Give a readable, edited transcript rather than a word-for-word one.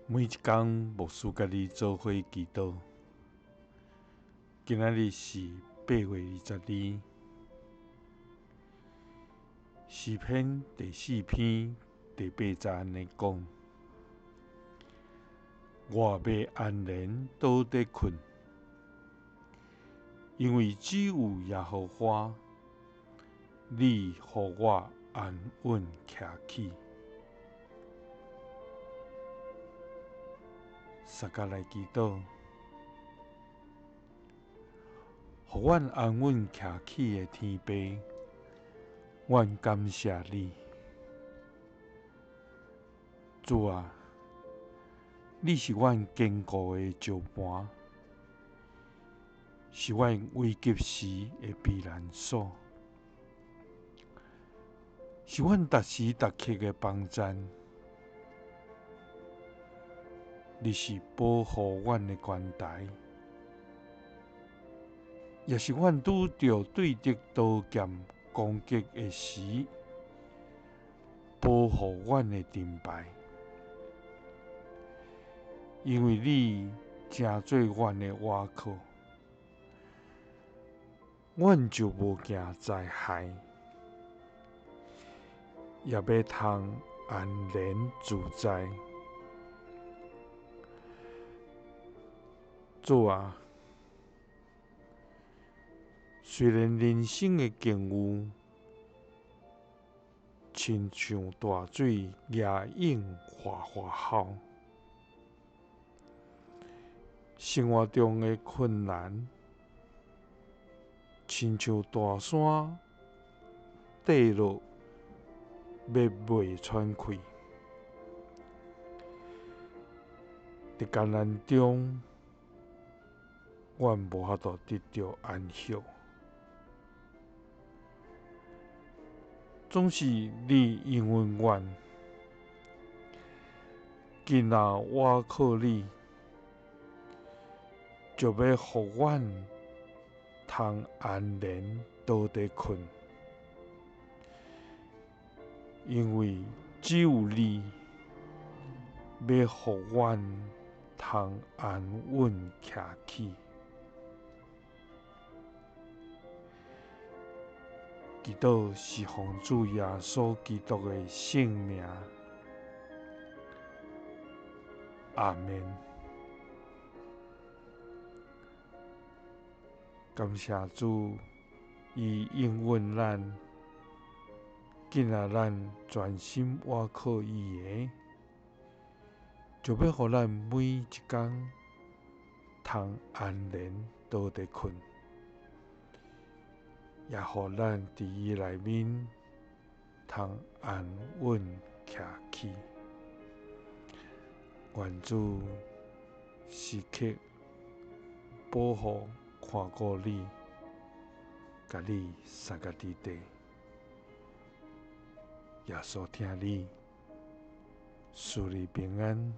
每一工牧師佮你做伙祈禱。今仔日是8月22，詩篇第四篇第八節按呢講：我欲安然倒佇睏，因為只有耶和華，你予我安穩徛起。相共來祈禱，予阮安穩徛起的天父，阮感謝你，主啊，你是阮堅固的石磐，是阮危急時的避難所，是阮逐時逐刻的幫贊。你是保護阮的關台，也是阮拄著對敵刀劍攻擊的時，保護阮的盾牌。因為你成做阮的倚靠，阮就無驚災害，也欲通安然自在。主啊，雖然人生的境遇親像大水夯湧嘩嘩吼，生活中的困難親像大山跌落欲袂喘氣，佇艱難中，阮無法度得著安息，總是你應允阮，今若倚靠你，就欲予阮通安然倒佇睏，因為只有你欲予阮通安穩徛起。祈禱是奉主耶穌基督的聖名，阿們。感謝主，伊應允咱，今仔咱專心倚靠伊的，就欲予咱每一工通安然倒佇睏。也予咱佇伊內面通安穩徛起。願主時刻保護看顧你，共你相佮佇底。耶穌疼你，賜你平安。